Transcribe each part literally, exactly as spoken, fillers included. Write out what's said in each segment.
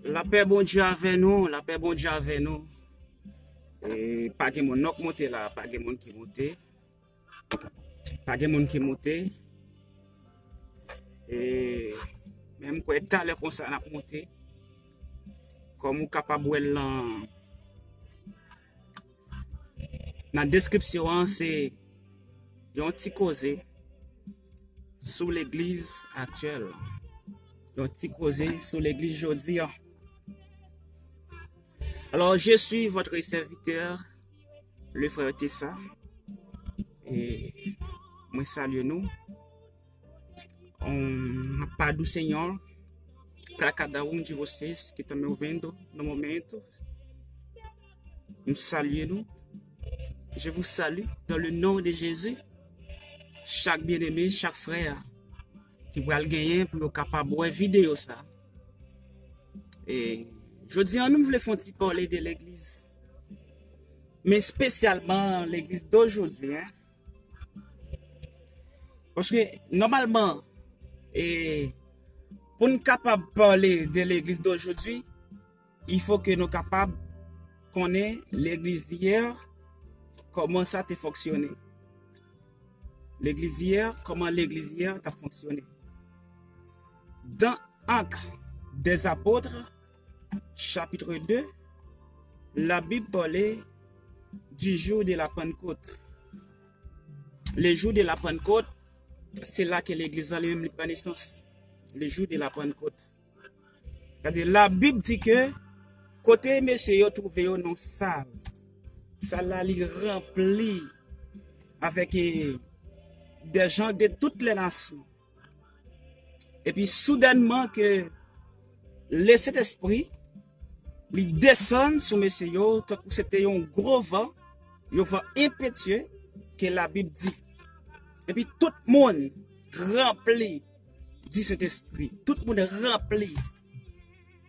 Lapè Bondye avè nou, lapè Bondye avè nou. E, pa gen moun non k monte la, pa gen moun ki monte. Pa gen moun ki monte. E, men m kwè talè konsa n ap monte. Kòm ou kapab wè l nan, nan deskripsyon an, se yon ti koze sou legliz aktyèl. Yon ti koze sou legliz jodi an. Alors, je suis votre serviteur, le frère Tessa. E mwen salye nou. Um, Pai do Senhor, para cada um de vocês que estão me ouvindo no momento. M salye nou. Je vous salue dans le nom de Jésus. Chak byeneme, chak frè ki pral genyen pou yo kapab wè videyo sa. E jodi an, nou vle fè yon ti pale de legliz. Men espesyalman legliz dojodi, en. Paske, nòmalman, e, pou n kapab pale de legliz dojodi, il faut que nou kapab konnen legliz yè, kòman sa te fonksyone. Legliz yè, kòman legliz yè t ap fonksyone. Dans Actes des Apôtres, chapitre deux, la Bible parlait du jour de la Pentecôte. Le jour de la Pentecôte, se la ke legliz la li menm li pran nesans. Le jour de la Pentecôte. Gade, Labib di ke kote mesye yo twouve yo nan sal, sal la li ranpli avèk, eh, des gens de toutes les nations. Epi soudènman ke Lesentespri li desann sou mesye yo tankou se te yon gwo van, yon van enpetye ke Labib di. Epi tout moun ranpli di Sentespri. Tout moun ranpli.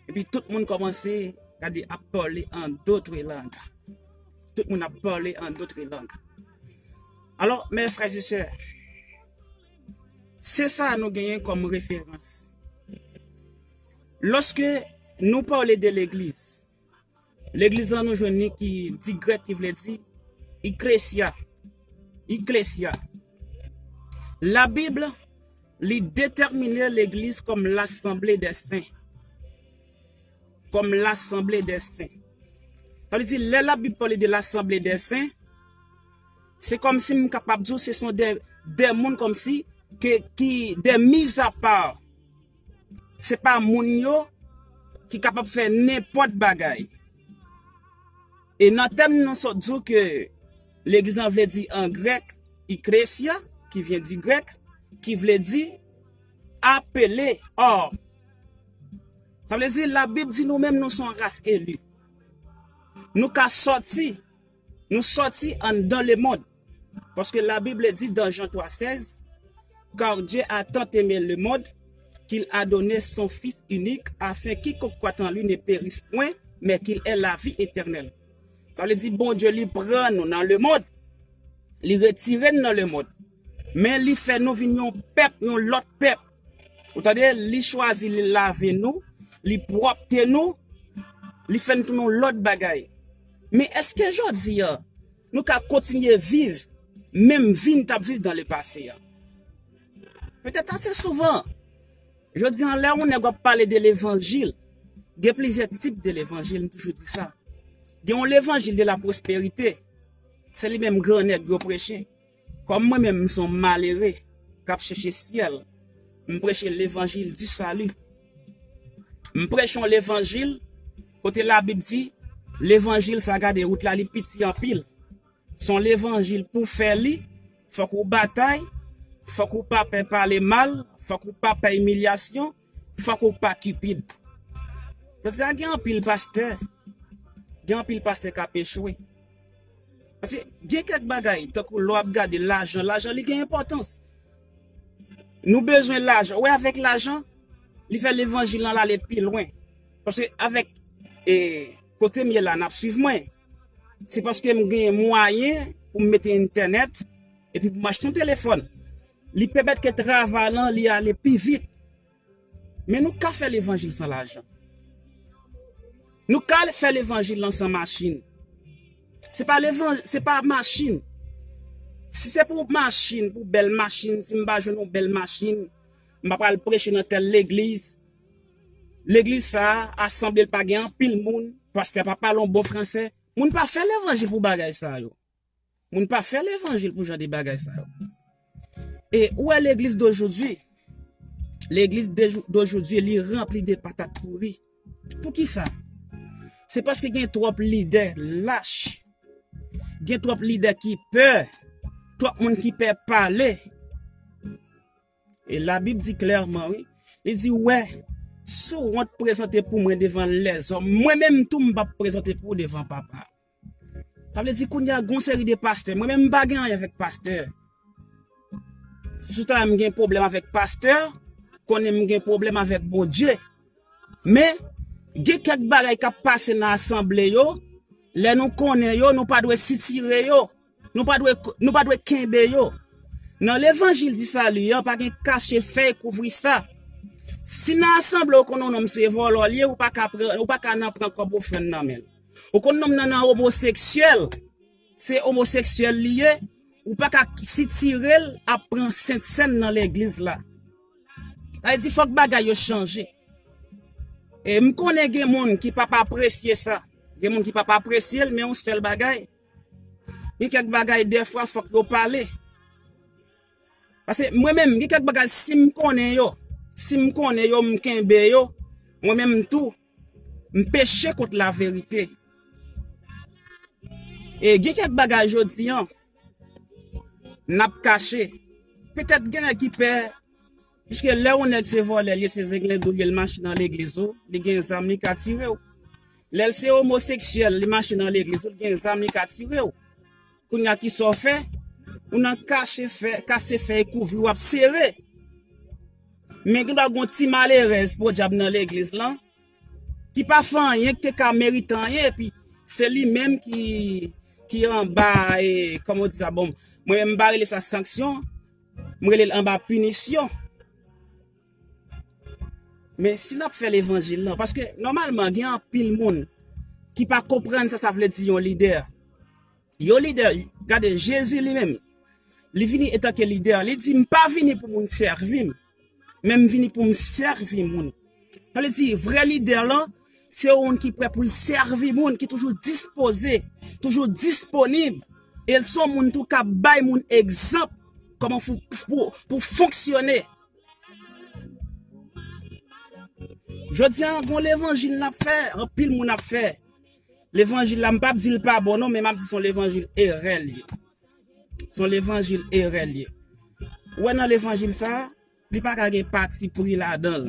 Epi tout moun kòmanse, gade, ap pale an dotre lang. Tout moun ap pale an dotre lang. Alò, mes frères et sœurs, se sa nou genyen kòm referans. Lòske nou pale de legliz, legliz la nou jwenn li ki di grèk ki vle di ekklesia. Ekklesia. Labib, li detèmine legliz kòm l'assemblée des saints. Kòm l'assemblée des saints. Sa vle di, lè Labib pale de l'assemblée des saints, se kòmsi m kapab di w, se son de, de moun kòmsi ke, ki, de mis à part. Se pa moun yo ki kapab fè nenpòt bagay. E nan tèm nou sot di w ke legliz lan vle di an grèk, ekklesia, ki vyen di grèk, ki vle di apele, or. Sa vle di, Labib di nou menm nou se yon ras eli. Nou ka sòti, nou sòti anndan lemonn. Paske Labib di dans Jean trois seize, car Dieu a tant aimé le monde qu'il a donné son Fils unique afin quiconque croit en lui ne périsse point, mais qu'il ait la vie éternelle. Sa vle di Bondye li pran nou nan lemonn, li retire n nan lemonn, men li fè nou vin yon pèp, yon lòt pèp. Ou tande, li chwazi, li lave nou, li pwòpte nou, li fè n tounen yon lòt bagay. Men èske jodi a, nou ka kontinye viv menm vi n t ap viv dans le passé a? Petèt ase souvan. Jodi a, lè yon nèg ap pale de levanjil, gen plizyè tip de levanjil, m toujou di sa. Gen yon levanjil de la pwosperite, se li menm gran nèg yo preche. Kòm mwen menm, m se yon malere k ap chèche syèl, m preche levanjil di sali. M preche yon levanjil kote Labib di, levanjil sa, gade, wout la, li piti anpil. Se yon levanjil pou fè li, fòk ou batay, fòk ou pa pè pale mal, fòk ou pa pè imilyasyon, fòk ou pa kipid. Jodi a, gen anpil pastè, gen anpil pastè k ap echwe. Paske gen kèk bagay, tankou lè w ap gade lajan, lajan li gen enpòtans. Nou bezwen lajan. Ou wè, avèk lajan, li fè levanjil lan l ale pi lwen. Paske avèk, e, kote m ye la, n ap swiv mwen. Se paske m genyen mwayen pou m mete entènèt epi pou m achte yon telefòn. Li pèmèt ke travay lan li ale pi vit. Men nou ka fè levanjil san lajan. Nou ka fè levanjil lan san machin. Se pa levan, se pa machin. Si se pou machin, pou bèl machin, si m pa jwenn yon bèl machin, m pa pral preche nan tèl legliz. Legliz sa a, asanble l pa gen anpil moun, pastè pa pale yon bon fransè. Moun pa fè levanjil pou bagay sa yo. Moun pa fè levanjil pou jan de bagay sa yo. E ou wè legliz dojodwi, legliz dojodwi li ranpli de patat pouri. Poukisa? Se paske gen twòp lidè lach, gen twòp lidè ki pè, twòp moun ki pè pale. E Labib di klèman, wi. Li di, wè, si w wont prezante pou mwen devan lèzòm, mwen menm tou m p ap prezante pou ou devan Papa. Sa vle di kounye a gon seri de pastè. Mwen menm m pa gen anyen avèk pastè. Si w ta wè m gen pwoblèm avèk pastè, konnen m gen pwoblèm avèk Bondye. Men, gen kèk bagay k ap pase nan asanble yo, lè nou konnen yo, nou pa dwe sitire yo. Nou pa dwe, nou pa dwe kenbe yo. Nan levanjil di sali an, pa gen kache fèy kouvri sa. Si nan asanble ou konnen yon nonm se vòlò li ye, ou pa ka pran, ou pa ka nan pran kòb ofrann nan men l. Ou konn nonm nan nan omoseksyèl, se omoseksyèl li ye, ou pa ka sitire l ap pran sent sèn nan legliz la. Sa vle di fòk bagay yo chanje. E m konnen gen moun ki p ap apresye sa. Gen moun ki p ap apresye l, men yon sèl bagay. Gen kèk bagay dèfwa fòk yo pale. Paske mwen menm, gen kèk bagay si m konnen yo, si m konnen yo, m kenbe yo, mwen menm tou, m peche kont laverite. E gen kèk bagay jodi an, n ap kache. Petèt gen nèg ki pè, piske lè yon nèg se vòlè l ye, se zenglendo l ye, l mache nan legliz ou, li gen zam, li ka tire w. Lè l se omoseksyèl, li mache nan legliz ou, li gen zam, li ka tire w. Kounye a kisa w fè? Ou nan kache fè, kase fèy kouvri, w ap sere. Men gen dwa gon ti malerèz podyab nan legliz lan, ki pa fè anyen, ki te ka merite anyen, epi se li menm ki, ki anba, e, kòman w di sa, bon, mwen menm m pa rele sa sanksyon, m rele l anba pinisyon. Men si n ap fè levanjil lan, paske nòmalman gen anpil moun ki pa konprann sa sa vle di yon lidè. Yon lidè, gade, Jezi li menm, li vini antanke lidè. Li di, m pa vini pou moun sèvi m, men m vini pou m sèvi moun. Sa vle di, vrè lidè lan, se yon moun ki prè pou l sèvi moun, ki toujou dispoze, toujou disponib. E l se yon moun tou k ap bay moun egzanp kòman pou, pou, pou fonksyone. Jodi a, gon levanjil n ap fè, anpil moun ap fè. Levanjil la, m p ap di l pa bon non, men m ap di se yon levanjil erè l ye. Se yon levanjil erè l ye. Ou wè nan levanjil sa a, li pa ka gen pati pri ladan l.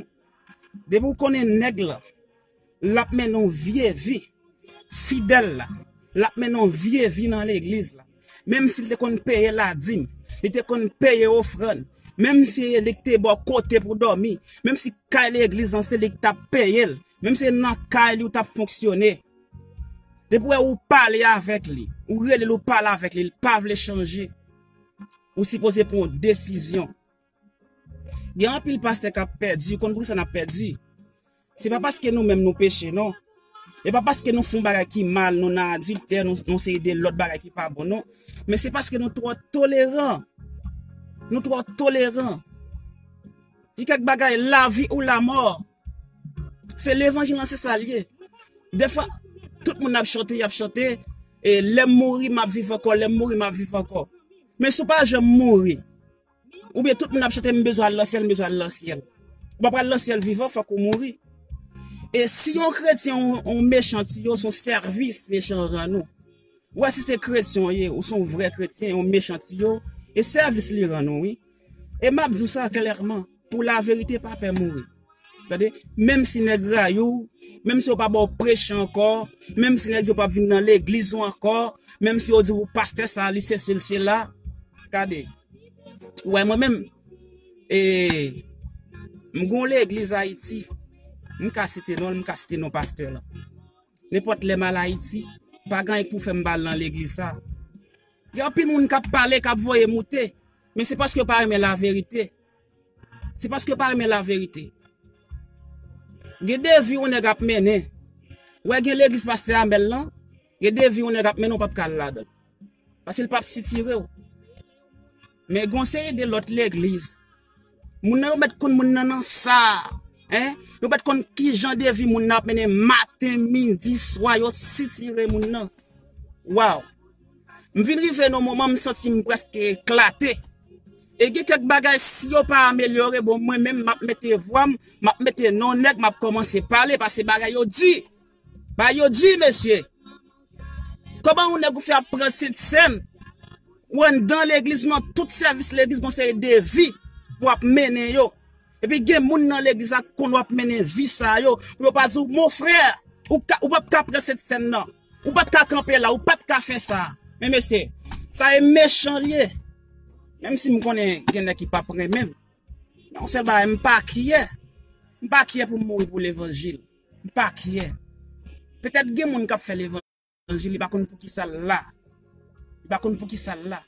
Depi w konnen nèg lan, l ap mennen yon vye vi. Fidèl la, l ap mennen yon vye vi nan legliz la. Menm si l te konn peye ladim, li te konn peye ofrann, menm si li te ba w kote pou dòmi, menm si kay legliz lan se li k t ap peye l, menm si se nan kay li w t ap fonksyone. Depi w wè ou pale avèk li, ou rele l, ou pale avèk li, li pa vle chanje. Ou sipoze pran yon desizyon. Gen anpil pastè k ap pèdi, ou konn poukisa n ap pèdi? Se pa paske nou menm nou peche, non. E pa paske nou fè yon bagay ki mal, nou nan adiltè, nou, nou seri de lòt bagay ki pa bon, non. Men se paske nou twò toleran. Nou twò toleran. Gen kèk bagay, lavi ou lamò. Se levanjil lan, se sa l ye. Dèfwa, tout moun ap chante, y ap chante, e lè m mouri, m ap viv ankò, lè m mouri, m ap viv ankò. Men si w pa janm mouri, oubyen tout moun ap chante, m bezwen al nan syèl, m bezwen al nan syèl. Ou pa pral nan syèl vivan, fòk ou mouri. E si yon kretyen, yon, yon mechan tiye w, se yon sèvis mechan an rann ou. Ou wè si se kretyen w ye, ou se yon vrè kretyen, yon mechan tiye w, e sèvis li rann ou, wi. E m ap di w sa klèman, pou laverite pa pè mouri. Tande, menm si nèg rayi w, menm si yo pa ba w preche ankò, menm si nèg di yo p ap vin nan legliz ou ankò, menm si yo di w pastè sa, li sesi, li sela, gade. Ou wè mwen menm, e, m gon legliz Ayiti, m ka site non l, m ka site non pastè lan. Nenpòt lè m al Ayiti, pa gen anyen pou fè m pa al nan legliz sa. Gen anpil moun k ap pale, k ap voye moute, men se paske yo pa renmen laverite. Se paske yo pa renmen laverite. Gen de vi yon nèg ap mennen. Ou wè gen legliz pastè Amèl lan, gen de vi yon nèg ap mennen, ou p ap ka al ladan l. Paske l p ap sitire w. Men gon seri de lòt legliz. Moun nan yo mèt konn moun nan nan sa. Hein? Yo mèt konn ki jan de vi moun nan ap mennen maten, midi, swa, yo sitire moun nan. Waw. M vin rive nan moman m santi m prèske eklate. E gen kèk bagay, si yo pa amelyore, bon, mwen menm, m ap mete vwa m, m ap mete non nèg, m ap kòmanse pale, paske bagay yo di. Bagay yo di, mesye. Kòman yon nèg ou fè ap pran Sentsèn? Ou anndan legliz, nan tout sèvis legliz, gon seri de vi pou ap mennen yo. Epi gen moun nan legliz la k konn w ap mennen vi sa yo. Pou yo pa di w, mon frè, ou, ka, ou p ap ka pran Sentsèn nan. Ou p ap ka kanpe la, ou p ap ka fè sa. Men mesye, sa e mechan li ye. Menm si m konnen gen nèg ki p ap renmen m. Men yon sèl bagay, m pa kyè. M pa kyè pou m mouri pou levanjil. M pa kyè. Petèt gen moun k ap fè levanjil, li pa konn poukisa l la. Li pa konn poukisa l la.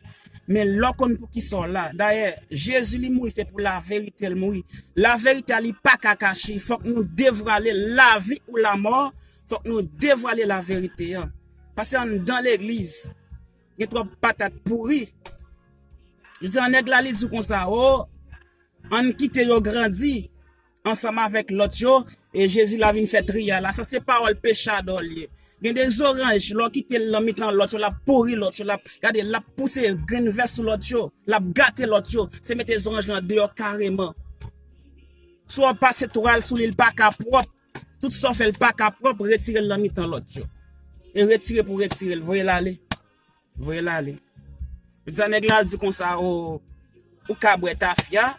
Men lè w konn poukisa w la. Dayè, Jezi li mouri, se pou laverite l mouri. Laverite a li pa ka kache. Fòk nou devwale lavi ou lamò. Fòk nou devwale laverite an. Paske anndan legliz, gen twòp patat pouri. Jodi a nèg la li di w konsa, o, ann kite yo grandi ansanm avèk lòt yo, e Jezi la vin fè tri a la. Sa se pawòl pechadò l ye. Gen de zoranj, lè w kite l nan mitan lòt yo, l ap pouri lòt yo, l ap, gade, l ap pouse grenn vè sou lòt yo, l ap gate lòt yo, se mete zoranj lan deyò kareman. Si w pase twal sou li, l pa ka pwòp. Tout sa w fè, l pa ka pwòp, retire l nan mitan lòt yo. E retire pou retire l, voye l ale. Voye l ale. Jodi a nèg la di konsa, o, ou ka bwè tafya,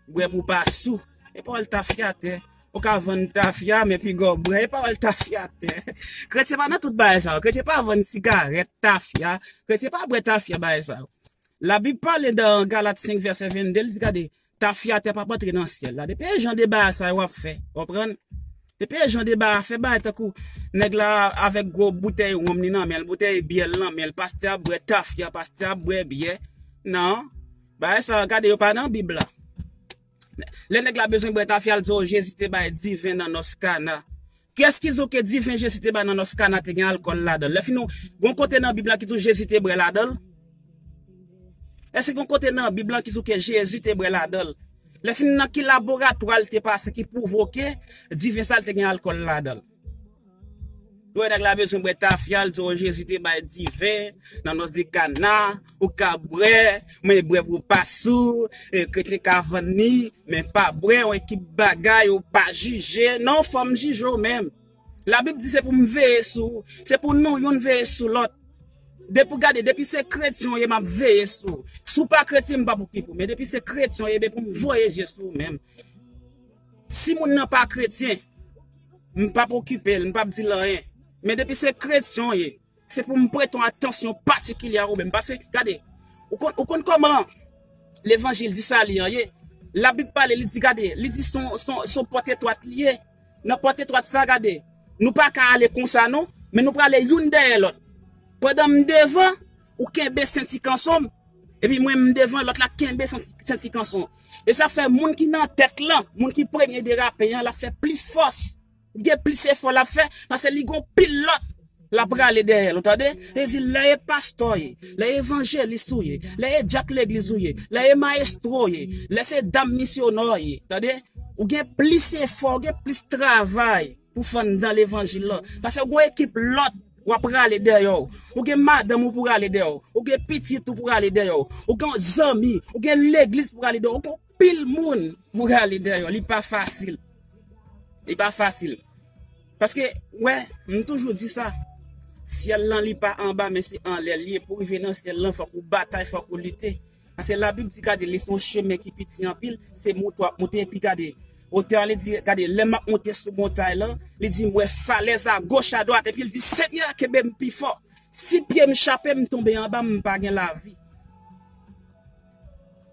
bwè pou pa sou. E pawòl tafyatè. Ou ka vann tafya, men piga w bwè. E pawòl tafyatè. Kretyen pa nan tout bagay sa yo. Kretyen pa vann sigarèt, tafya. Kretyen pa bwè tafya, bagay sa yo. Labib pale nan Galat senk vèsè vennde, li di, gade, tafyatè p ap antre nan syèl la. Depi e jan de bagay sa yo w ap fè, konprann? Depi e jan de bagay, fè bagay tankou nèg la avèk gwo boutèy wonm li nan men l, boutèy byè l nan men l, pastè ap bwè tafya, pastè ap bwè byè. Non. Bagay sa yo, gade, yo pa nan Bib la. Lè nèg la bezwen bwè tafya, l di w Jezi te bay diven nan nòs Kana. Kiyès ki di w ke diven Jezi te bay nan nòs Kana te gen alkòl ladan l? Lè fini, gon kote nan Bib la ki di w Jezi te bwè ladan l? Èske gon kote nan Bib la ki di w ke Jezi te bwè ladan l? Lè fini, nan ki laboratwa l te pase ki pwouve w ke diven sa l te gen alkòl ladan l? Ou wè nèg la bezwen bwè tafya, l di w Jezi te bay diven nan nòs de Kana, ou ka bwè, men bwè pou pa sou, e, kretyen ka vann li, men pa bwè, yon ekip bagay, ou pa jije, non, fò m jije w menm. Labib di se pou m veye sou ou, se pou nou youn veye sou lòt. Depi w gade, depi se kretyen w ye, m ap veye sou ou. Si w pa kretyen, m p ap okipe w, men depi se kretyen w ye, depi m voye zye sou ou menm. Si moun nan pa kretyen, m p ap okipe l, m p ap di l anyen. Men depi se kretyen w ye, se pou m prete yon atansyon patikilye a ou menm. Paske, gade, ou konn, ou konn kòman levanjil di sali an ye? Labib pale, li di, gade, li di se yon, se yon, se yon pòt etwat li ye. Nan pòt etwat sa, gade, nou pa ka ale konsa non, men nou prale youn dèyè lòt. Pandan m devan, ou kenbe senti kanson m, epi mwen m devan, lòt la kenbe senti, senti kanson. E sa fè moun ki nan tèt lan, moun ki premye derape an, l ap fè plis fòs. Li gen plis efò l ap fè, paske li gon pil lòt l ap rale dèyè l, ou tande? Li di, lè e pastè w ye, lè e evanjelis ou ye, lè e dyak legliz ou ye, lè e mayestwo w ye, lè se dam misyonè w ye, tande? Ou gen plis efò, ou gen plis travay pou fè anndan levanjil lan. Paske ou gen ekip lòt w ap rale dèyè w. Ou gen madanm ou pou rale dèyè w. Ou gen pitit ou pou rale dèyè w. Ou gen zanmi, ou gen legliz pou rale dèyè w. Ou gen pil moun pou rale dèyè w. Li pa fasil. Li pa fasil. Paske, wè, m toujou di sa. Syèl lan, li pa anba, men se anlè l ye. Pou rive nan syèl lan, fòk ou batay, fòk ou lite. Paske Labib di, gade, li se yon chemen ki piti anpil, se moute w ap moute, epi gade, otè a, li di, gade, lè m ap monte sou montay lan, li di, m wè falèz a goch, a dwat, epi l di, Senyè, kenbe m pi fò. Si pye m chape, m tonbe anba, m pa gen lavi.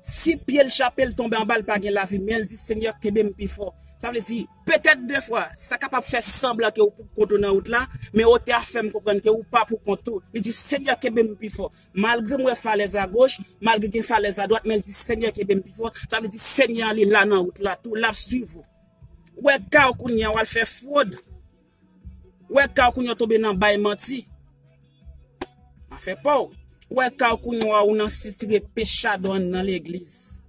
Si pye l chape, l tonbe anba, l pa gen lavi, men l di, Senyè, kenbe m pi fò. Sa vle di, petèt defwa, sa kapab fè sanblan ke ou pou kont ou nan wout la, men otè a fè m konprann ke ou pa pou kont ou. Li di, Senyè, kenbe m pi fò. Malgre m wè falèz agoch, malgre gen falèz adwat, men li di, Senyè, kenbe m pi fò. Sa vle di, Senyè an li la nan wout la tou, l ap swiv ou. Ou wè ka w kounye a, w al fè fwod. Ou wè ka w kounye a w tonbe nan bay manti. Afè pa w. Ou wè ka w kounye a, ou nan sitire pechado anndan legliz.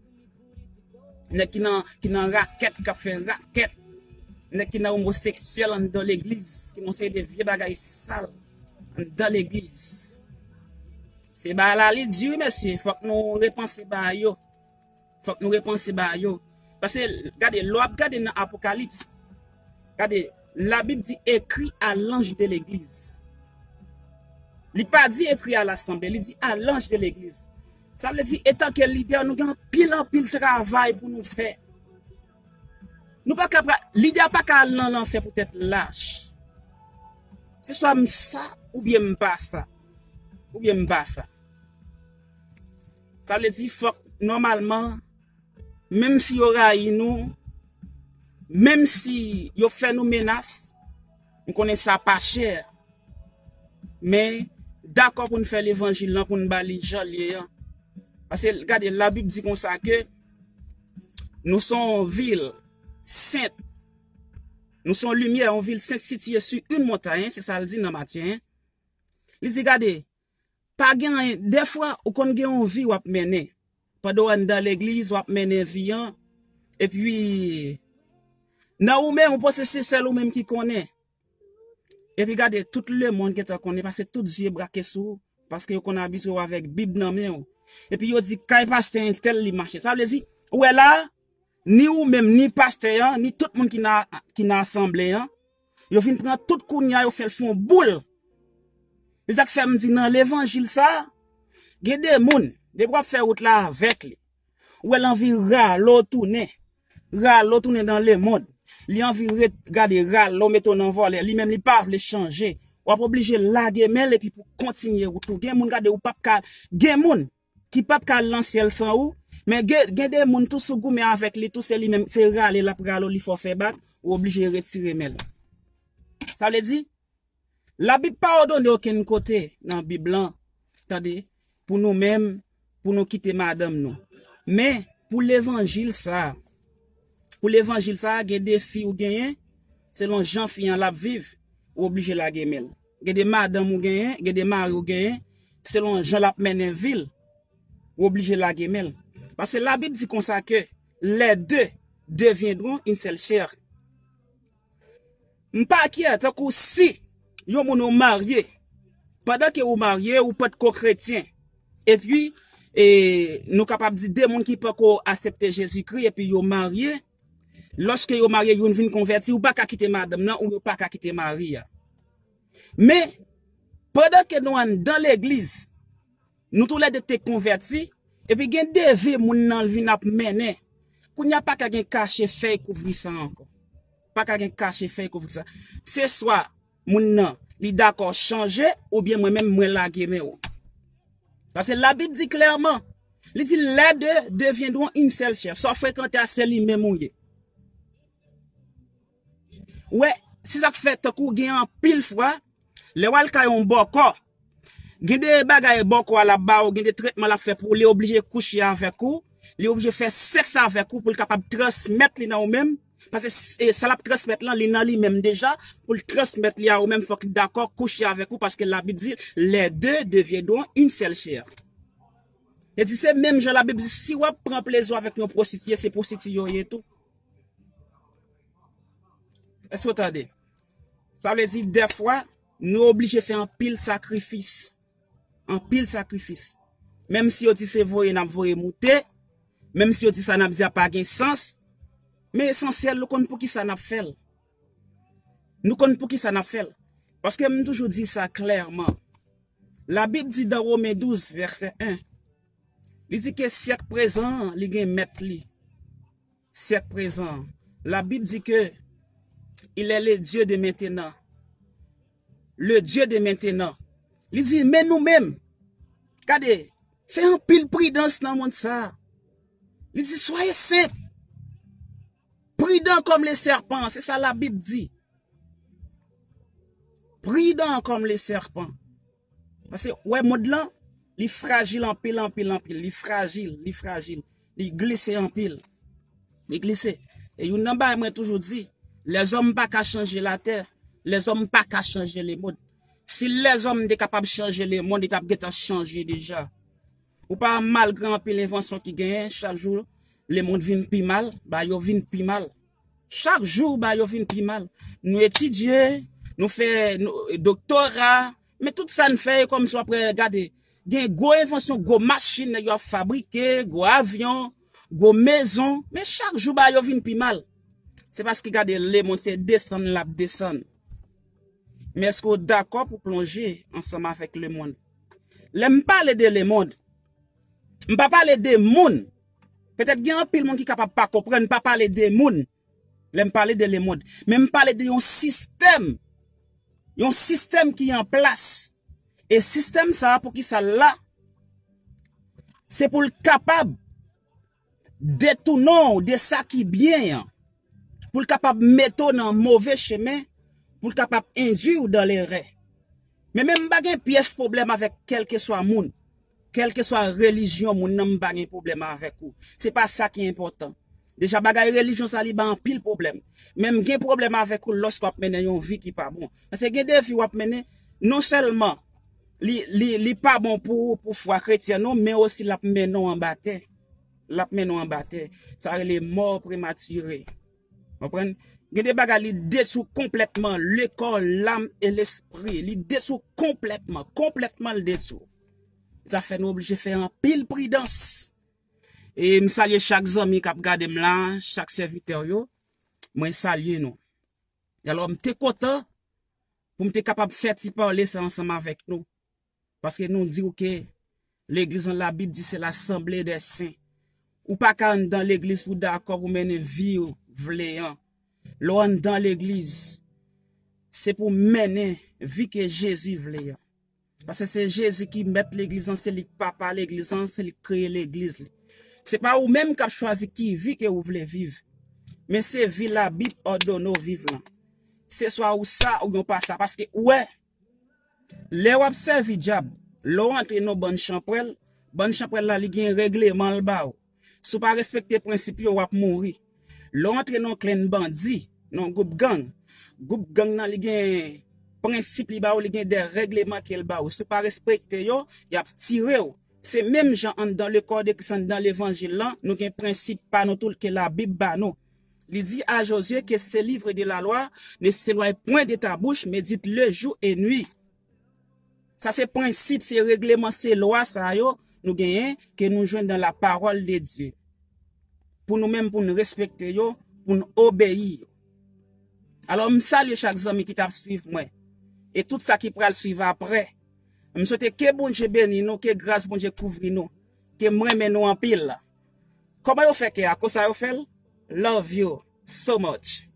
Nèg ki nan, ki nan rakèt, k ap fè rakèt. Nèg ki nan omoseksyèl anndan legliz, ki nan seri de vye bagay sal anndan legliz. Se bagay la li di wi, mesye. Fòk nou repanse bagay yo. Fòk nou repanse bagay yo. Paske, gade, lè w ap gade nan Apokalips, gade, Labib di écrit à l'ange de l'église. Li pa di écrit à l'assemblée, li di à l'ange de l'église. Sa vle di, etanke lidè, nou gen anpil, anpil travay pou nou fè. Nou pa ka pra-, lidè a pa ka al nan lanfè poutèt lach. Se swa m sa, oubyen m pa sa. Oubyen m pa sa. Sa vle di, fòk, nòmalman, menm si yo rayi nou, menm si yo fè nou menas, m konnen sa pa chè. Men, dakò pou n fè levanjil lan, pou n ba li jan l ye an. Paske, gade, Labib di konsa ke nou se yon vil sent. Nou se yon limyè, yon vil sent sitiye sou yon montay, se sa l di nan Matye, en. Li di, gade, pa gen anyen. Defwa, ou konn gen yon vi w ap mennen. Pandan w anndan legliz, w ap mennen vi an. Epi, nan ou menm, ou panse se sèl ou menm ki konnen. Epi gade, tout lemonn gentan konnen, paske tout zye brake sou ou, paske yo konn abitye w avèk Bib nan men w. Epi yo di, kay pastè entèl li mache. Sa vle di, ou wè la, ni ou menm, ni pastè an, ni tout moun ki nan, ki nan asanble an, yo vin pran tout kounye a, yo fè l fè yon boul. Se sa k fè m di nan levanjil sa, gen de moun, depi w ap fè wout la avèk li, ou wè l anvi rale w tounen. Rale w tounen nan lemonn. Li anvi ret, gade, rale w, mete w nan vòlè. Li menm, li pa vle chanje. W ap oblije lage men l epi pou kontinye wout ou. Gen moun, gade, ou p ap ka, gen moun ki p ap ka al nan syèl san ou, men gen, gen de moun tou, si w goumen avèk li tou, se li menm, se rale l ap rale w, li fè w fè bak, ou oblije retire men l. Sa vle di, Labib pa òdone okenn kote nan Bib lan, tande, pou nou menm, pou nou kite madanm nou. Men, pou levanjil sa a, pou levanjil sa a, gen de fi ou genyen, selon jan fi an l ap viv, ou oblije lage men l. Gen de madanm ou genyen, gen de mari ou genyen, selon jan l ap mennen vi l, ou oblije lage men l. Paske Labib di konsa ke les deux deviendront une seule chair. M pa kyè, tankou si yon moun ou marye, pandan ke ou marye, ou potko kretyen, epi, e, nou kapab di de moun ki poko aksepte Jezikri, epi yo marye, lòske yo marye, youn vin konvèti, ou pa ka kite madanm nan, ou yo pa ka kite mari a. Men, pandan ke nou anndan legliz, nou toulède te konvèti, epi gen de vi moun nan vin ap mennen. Kounye a pa ka gen kache fèy kouvri sa ankò. Pa ka gen kache fèy kouvri sa. Se swa moun nan, li dakò chanje, oubyen mwen menm, mwen lage men w. Paske Labib di klèman, li di, les deux deviendront une seule chair. Sa w frekante a, se li menm ou ye. Ou wè, se sa k fè, tankou gen anpil fwa, lè w al kay yon bòkò, gen de bagay bòkò a l ap ba ou, gen de tretman l ap fè pou ou, li oblije kouche avèk ou, li oblije fè sèks avèk ou pou l kapab transmèt li nan ou menm, paske s-, e sa l ap transmèt lan, li nan li menm deja, pou l transmèt li a ou menm, fòk li dakò kouche avèk ou, paske Labib di, les deux deviendront une seule chair. Li di, se menm jan Labib di, si w ap pran plezi w avèk yon pwostitiye, se pwostitiye w ye tou. Èske w tande? Sa vle di, dèfwa, nou oblije fè anpil sakrifis. Anpil sakrifis. Menm si yo di se voye n ap voye moute, menm si yo di sa n ap di a pa gen sans, men esansyèl, nou konn poukisa n ap fè l. Nou konn poukisa n ap fè l. Paske m toujou di sa klèman. Labib di nan Women douz, vèsè en, li di ke syèk prezan an, li gen mèt li. Syèk prezan an. Labib di ke il est le Dieu de maintenant. Le Dieu de maintenant. Li di, men nou menm, gade, fè anpil pridans nan mond sa a. Li di, soyez simples. Prudent comme le serpent, se sa Labib di. Prudent comme le serpent. Paske, wè, mond lan, li frajil anpil, anpil, anpil. Li frajil, li frajil. Li glise anpil. Li glise. E youn nan bagay mwen toujou di, lèzòm pa ka chanje latè, lèzòm pa ka chanje lemonn. Si lèzòm te kapab chanje lemonn, li t ap gentan chanje deja. Ou pa malgre anpil envansyon ki genyen, chak jou lemonn vin pi mal, bagay yo vin pi mal. Chak jou bagay yo vin pi mal. Nou etidye, nou fè nou, doktora, men tout sa n fè e kòmsi w ap gade. Gen gwo envansyon, gwo machin nèg yo ap fabrike, gwo avyon, gwo mezon, men chak jou bagay yo vin pi mal. Se paske gade lemonn se desann l ap desann. Men èske w dakò pou plonje ansanm avèk lemonn? Lè m pale de lemonn, m pa pale de moun. Petèt gen anpil moun ki kapab pa konprann, m pa pale de moun. Lè m pale de lemonn, men m pale de yon sistèm. Yon sistèm ki an plas. E sistèm sa a, poukisa l la? Se pou l kapab detounen w de sa ki byen an, pou l kapab mete w nan move chemen, pou l kapab endui w dan lerè. Men menm m pa gen pyès pwoblèm avèk kèlkeswa moun, kèlkeswa relijyon moun nan, m pa gen pwoblèm avèk ou. Se pa sa ki enpòtan. Deja bagay relijyon sa li ba anpil pwoblèm. Men m gen pwoblèm avèk ou lòske w ap mennen yon vi ki pa bon. Paske gen de vi w ap mennen, non sèlman li, li, li pa bon pou, pou fwa kretyen ou, men osi l ap mennen w anba tè. L ap mennen w anba tè. Sa rele mò prematire. Konprann? Gen de bagay li detwi w konplètman, le corps, l'âme et l'esprit. Li detwi w konplètman, konplètman l detwi w. Sa fè nou oblije fè anpil pridans. E m salye chak zanmi k ap gade m la, chak sèvitè yo. Mwen salye nou. Alò, m te kontan pou m te kapab fè ti pale sa ansanm avèk nou. Paske nou di w ke legliz lan, Labib di se l'assemblée des saints. Ou pa ka anndan legliz pou dakò pou mennen vi w vle an. Lè w anndan legliz, se pou mennen vi ke Jezi vle an. Paske se Jezi ki mèt legliz lan, se li k papa legliz lan, se li k kreye legliz li. Se pa ou menm k ap chwazi ki vi ke ou vle viv. Men se vi Labib òdone w viv lan. Se swa ou sa oubyen ou pa sa. Paske ou wè, lè w ap sèvi dyab, lè w antre nan bann chanpwèl, bann chanpwèl la li gen regleman l ba w. Si w pa respekte prensip yo, w ap mouri. Lè w antre nan klenn bandi, nan gwoup gang, gwoup gang nan li gen prensip li ba w, li gen de regleman ke l ba w. Si w pa respekte yo, y ap tire w. Se menm jan anndan le corps de Christ, anndan levanjil lan, nou gen prensip pa nou tou ke Labib ba nou. Li di a Josué que ce livre de la loi ne s'éloigne point de ta bouche, médite-le jour et nuit. Sa se prensip, se regleman, se lwa sa yo nou genyen ke nou jwenn dans la parole de Dieu. Pou nou menm, pou n respekte yo, pou n obeyi yo. Alò, m salye chak zanmi ki t ap swiv mwen. E tout sa ki pral swiv apre. M swete ke Bondye beni nou, ke gras Bondye kouvri nou. Ke m renmen nou anpil. Kòman yo fè kè a? Konsa yo fè l? Love you so much.